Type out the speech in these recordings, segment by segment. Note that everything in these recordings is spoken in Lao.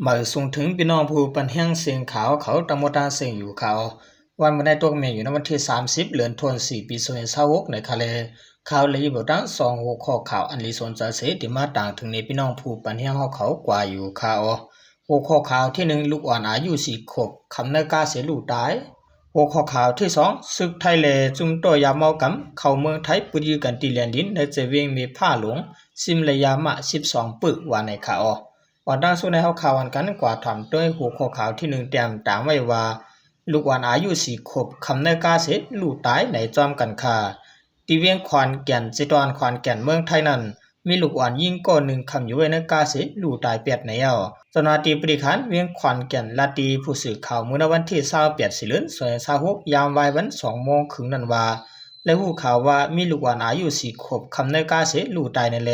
ມາສົ່ງເຖິງພີ່ນ້ອງຜູ້ປັນແຮງເສຍງຂ່າວເຂົາທັງໝົດທັງເສັງຢູ່ຄ່າ. ວັນມື້ໃນຕົກແມ່ນຢູ່ໃນວັນທີສາມສິບ ເດືອນທັນວາ ປີສອງພັນຊາວຫົກ ໃນຄ່າແລ. ຂ່າວລະອຽດເອົາຕັ້ງສອງຫົວຂໍ້ຂ່າວອັນລີສົນໃຈເສ ທີ່ມາຕາງເຖິງໃນພີ່ນ້ອງຜູ້ປັນແຮງເຮົາເຂົາກວ່າຢູ່ຄ່າ. ຫົວຂໍ້ຂ່າວທີໜຶ່ງ ລູກອ່ອນອາຍຸສີ່ຂວບຄຳໃນກາເສລູກຕາຍ. ຫົວຂໍ້ຂ່າວທີສອງ ຊຶກໄທ ແລະ ຈຸ້ມໂຕ້ຢາເມົາກຳເຂົ້າເມືອງໄທ ປຶດຢື້ກັນທີ່ແລນດິນໃນເຊວຽງເມພາຫຼວງ ຊິມລະຍາມະສິບສອງ ປຶກວ່າໃນຄ່າ. ກ່ອນຕັ້ງສູ່ໃນເຮົາຂ່າວອັນກັນ ກວ່າຖາມໂດຍຫົວຂໍ້ຂ່າວທີໜຶ່ງ ແຕ້ມຕາງໄວ້ວ່າ ລູກອ່ອນອາຍຸສີ່ຂວບຄຳໃນກາເສລູກຕາຍໃນຈອມກັນຄ່າ. ທີ່ວຽງຂອນແກ່ນ ເຊຕອນຂອນແກ່ນເມືອງໄທນັ້ນ ມີລູກອ່ອນຍິງກໍໜຶ່ງຄຳຢູ່ໄວ້ໃນກາເສລູກຕາຍແປດໃນແລ້ວ. ເຈົ້າໜ້າທີ່ບໍລິຫານວຽງຂອນແກ່ນລາຕີຜູ້ສື່ຂ່າວເມື່ອໃນວັນທີຊາວແປດ ສິງຫາ ສອງພັນຊາວຫົກ ຍາມວາຍວັນສອງໂມງເຄິ່ງນັ້ນວ່າ ໄດ້ຮູ້ຂ່າວວ່າມີລູກອ່ອນອາຍຸສີ່ຂວບຄຳໃນກາເສລູກຕາຍນັ້ນແລ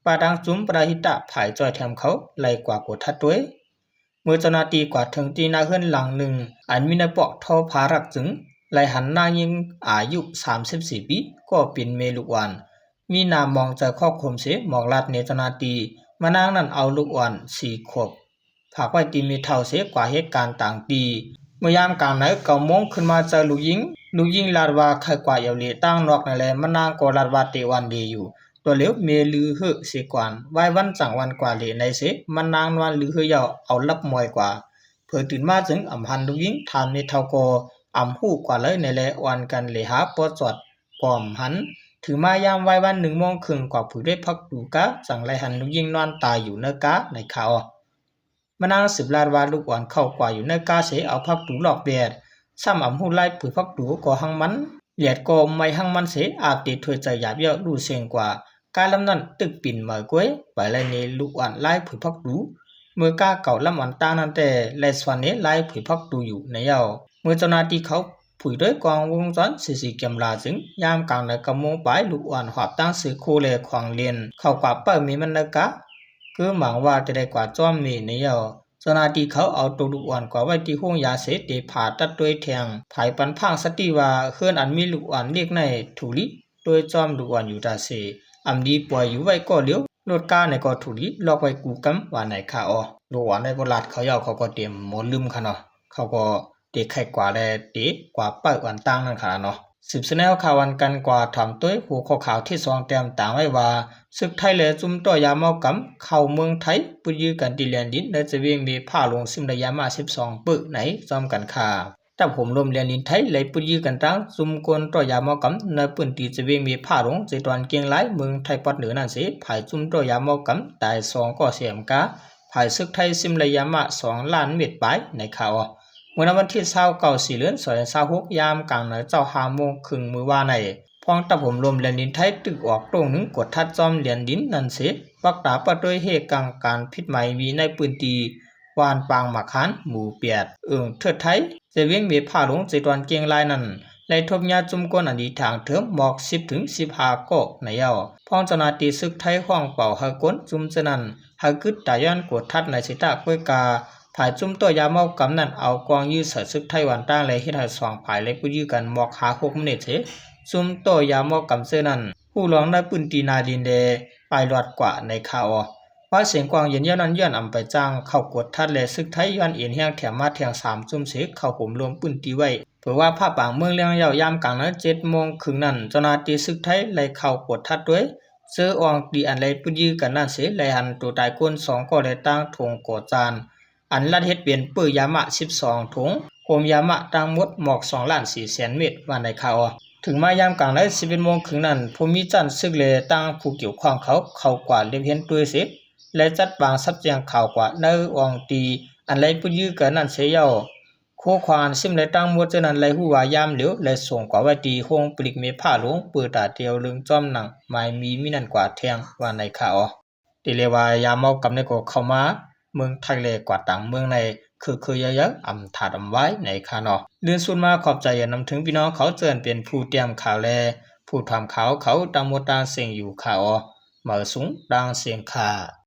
ປະທາງຈຸ້ມປະຊາທິປະໄຕຝ່າຍຊ່ອຍແຖມເຂົາໄລ່ກວ່າກວດທັດດ້ວຍ. ເມື່ອເຈົ້າໜ້າທີ່ກວາດເຖິງທີ່ໜ້າເຮືອນຫຼັງໜຶ່ງ ອັນມີນາຍປອກ ທໍພາລັກ ຈຶ່ງໄລ່ຫັນນາງຍິງອາຍຸສາມສິບສີ່ປີ ກໍເປັນແມ່ລູກອ່ອນ ມີໜ້າມອງໃຈຄອກໂຄມເສ ບອກລາດແນເຈົ້າໜ້າທີ່ ວ່ານາງນັ້ນເອົາລູກອ່ອນສີ່ຂວບ ຝາກໄວ້ທີ່ແມ່ເຖົ້າເສກວ່າເຮັດການຕ່າງທີ່. ເມື່ອຍາມກາງໃນເກົ້າໂມງ ຂຶ້ນມາເຈີລູກຍິງ ລູກຍິງລາດວ່າໃຫ້ກວາດເອວເລຕາງນອກນັ້ນແລ ມະນາງກໍລາດວ່າເຕະອ່ອນເລຢູ່. ຕົວເຫຼວແມ່ລືເຮີເສກ່ອນ ວາຍວັນຈັ່ງອ່ອນກວ່າເລໃນເສ ມະນາງນອນລືເຮີຢາວເອົາຫຼັບໝອຍກວ່າ. ເຜີຕື່ນມາຈຶ່ງອຳຫັນລູກຍິງ ຖາມແມ່ເຖົ້າກໍອຳຮູ້ກວ່າເລີຍໃນແລ ອ່ອນກັນເລຫາບໍ່ຈອດກໍອຳຫັນ. ຖືມາຍາມວາຍວັນໜຶ່ງໂມງເຄິ່ງ ກວ່າຜຸຍດ້ວຍຜັກຕູກາ ຈັ່ງໄລ່ຫັນລູກຍິງນອນຕາຍຢູ່ໃນກາໃນຄ່າ. ມະນາງສືບລາດວ່າ ລູກອ່ອນເຂົ້າກວ່າຢູ່ໃນກາເສເອົາຜັກຕູລອກແບດ ຊ້ຳອຳຮູ້ລາຍຜຸຍຜັກຕູກໍຫາງມັນ ແລດກໍໄໝ້ຫາງມັນເສ ອາບເຕະຖ້ວຍໃຈຢາບເຍົ້າລູ້ເສັງກວ່າ ກາລຳນັ້ນຕຶກປິ່ນເໝີກວຍ ໄປໄລ່ເນລູກອ່ອນລາຍຜຸຍຜັກຕູ. ເມື່ອກາເກົ່າລຳອ່ອນຕາງນັ້ນແຕ່ ໄລ່ສວນເນລາຍຜຸຍຜັກຕູຢູ່ໃນເຍົ້າ. ເມື່ອເຈົ້າໜ້າທີ່ເຂົາ ຜຸຍດ້ວຍກ້ອງວົງຈອນຊີຊີກາເມຣາ ຈຶ່ງຍາມກາງໃນເກົ້າໂມງປາຍ ລູກອ່ອນຫອບຕັ້ງເສື້ອໂຄ ແລະ ຂອງເຫຼັ້ນ ເຂົ້າກວ່າເປີ້າແມ່ມັນໃນກາ ຄືໝັງວ່າຈະໄດ້ກວ່າຈອມແມ່ໃນເຍົ້າ. ເຈົ້າໜ້າທີ່ເຂົາເອົາໂຕລູກອ່ອນກວ່າໄວ້ທີ່ໂຮງຢາເສ ໄດ້ຜ່າຕັດດ້ວຍແທງ ພາຍປັນພາງສະຕິວ່າ ເຮືອນອັນມີລູກອ່ອນເລັກໃນຖືກລີ ໂດຍຈອມລູກອ່ອນຢູ່ຕາເສ ອຳດີປ່ອຍຢູ່ໄວ້ກໍຫຼຽວ ລົດກາໃນກໍຖືກລີ ລອກໄວ້ກູກຳວ່າໃນຄ່າ. ລູກອ່ອນໄດ້ກໍລາດເຂົາເຍົ້າ ເຂົາກໍເຕັມໝໍລືມຄ່າເນາະ ເຂົາກໍ ເຕະໄຂ່ກວາ ແລະ ເຕະກວາເປີ້າອັນຕ່າງນັ້ນຂະໜາດເນາະ. ສືບສະແນວຂ່າວອັນກັນກວ່າຖາມໂດຍຫົວຂໍ້ຂ່າວທີສອງ ແຕ້ມຕາງໄວ້ວ່າ ຊຶກໄທ ແລະ ຈຸ້ມໂຕ້ຢາເມົາກຳເຂົ້າເມືອງໄທ ປຶດຢື້ກັນທີ່ແລນດິນໃນຈະວຽງເມພາຫຼວງ ຊິມລະຍາມະສິບສອງ ປຶກໃນຈອມກັນຄ່າ. ທັບໂຮມລວມແລນດິນໄທ ໄລ່ປຶດຢື້ກັນທາງຈຸ້ມກົນໂຕ້ຢາເມົາກຳໃນພື້ນທີ່ຈະວຽງເມພາຫຼວງ ເຊຕອນກຽງລາຍ ເມືອງໄທປອດເໜືອນັ້ນເສ ຝ່າຍຈຸ້ມໂຕ້ຢາເມົາກຳຕາຍສອງກໍເສຍມກາ ຝ່າຍຊຶກໄທ ຊິມລະຍາມະສອງລ້ານເມັດປາຍໃນຄ່າ. ເມື່ອໃນວັນທີຊາວເກົ້າ ສິງຫາ ສອງພັນຊາວຫົກ ຍາມກາງໃນເຊົ້າຫ້າໂມງເຄິ່ງມື້ວານໃນ ພອງທັບໂຮມລວມແລນດິນໄທ ຕຶກອອກໂຕ້ງໜຶ່ງກວດທັດຈອມແລນດິນນັ້ນເສ ປັກຕາປະຕຸ້ຍເຮກາງການຜິດໝາຍມີໃນພື້ນທີ່ບ້ານປາງໝາກຫານ ໝູ່ແປດ ເອີ່ງເທີດໄທ ຈະວຽງເມພາຫຼວງ ເຊຕອນກຽງລາຍນັ້ນ ໄດ້ທົບຍາຈຸ້ມກົນອັນດີທາງເທີມໝອກສິບເຖິງສິບຫ້າກໍໃນເຍົ້າ. ພອງເຈົ້າໜ້າທີ່ຊຶກໄທຮ້ອງເປົ່າໃຫ້ກົນຈຸ້ມເຈົ້ານັ້ນ ໃຫ້ກຶດຕາຍ້ອນກວດທັດໃນເສຕະກ້ວຍກາ ຝ່າຍຈຸ້ມໂຕ້ຢາເມົາກຳນັ້ນ ເອົາກອງຢືດໃສ່ຊຶກໄທວັນຕາງ ແລະ ເຮັດໃຫ້ສອງຝ່າຍໄດ້ປຶດຢື້ກັນໝອກຫ້າຫົກມິນິດເສ ຈຸ້ມໂຕ້ຢາເມົາກຳເຈົ້ານັ້ນ ຮູ້ລອງໃນພື້ນທີ່ນາດິນ ແລະ ໄປລອດກວ່າໃນຄ່າ. ວ່າສຽງກອງເຢັນຍາວນັ້ນ ຍ້ອນອຳໄປຈ້າງເຂົ້າກວດທັດ ແລະ ຊຶກໄທຍ້ອນເອັນແຮງແຖມມາແທງສາມຈຸ້ມເສ ເຂົ້າໂຮມລວມພື້ນທີ່ໄວ້ ເຜີວ່າພາບບາງເມືອງລຽງເຍົ້າ ຍາມກາງໃນເຈັດໂມງເຄິ່ງນັ້ນ ເຈົ້າໜ້າທີ່ຊຶກໄທໄລ່ເຂົ້າກວດທັດດ້ວຍ ເຈີອ່ອງຕີອັນໄລ່ປຶດຢື້ກັນນັ້ນເສ ໄລ່ຫັນໂຕຕາຍຄົນສອງກໍ ແລະ ຕັ້ງຖົງກໍຈານ ອັນລັດເຮັດເປັນເປີ້ຢາມະສິບສອງຖົງ ໂຮມຢາມະທັງໝົດໝອກສອງລ້ານສີ່ແສນເມັດ ວ່າໃນຂ່າວ. ເຖິງມາຍາມກາງໃນສິບເອັດໂມງເຄິ່ງນັ້ນ ຜູ້ມີຊັ້ນຊຶກ ແລະ ຕັ້ງຜູ້ກ່ຽວຂ້ອງເຂົາ ເຂົ້າກວາດລຽບເຫັນຕົວເສ ແລະ ຈັດວາງສັບແຈ້ງຂ່າວກວ່າ ໃນອ່ອງຕີອັນໄລ່ປຶດຢື້ກັນນັ້ນເສເຍົ້າ ໂຄຂອງອັນຊິມໄດ້ຕັ້ງໝົດເທື່ອນັ້ນ ໄດ້ຮູ້ວ່າຍາມເຫຼວ ແລະ ສົ່ງກວາໄວ້ທີ່ໂຮງຜະລິດເມພາຫຼວງ ເປີຕາດຽວເລື່ອງຈອມໜັງ ໝາຍມີມີນັ້ນກວາແທງ ວ່າໃນຂ່າວ. ຕິເລວ່າຢາເມົາກຳນີ້ກໍເຂົ້າມາເມືອງໄທ ແລະ ກວາດຕາງເມືອງໃນຄືໆເຍີ້າໆ ອຳທາດອຳວາຍໃນຄ່າເນາະ. ລື່ນສຸດມາຂອບໃຈຢ່ານຳເຖິງພີ່ນ້ອງເຂົາເຈີ່ນເປັນຜູ້ຕຽມຂ່າວ ແລະ ຜູ້ຖາມຂ່າວເຂົາ ຕາມໝົດຕາງເສັງຢູ່ຄ່າ. ມາສູງຕາງເສັງຄ່າ.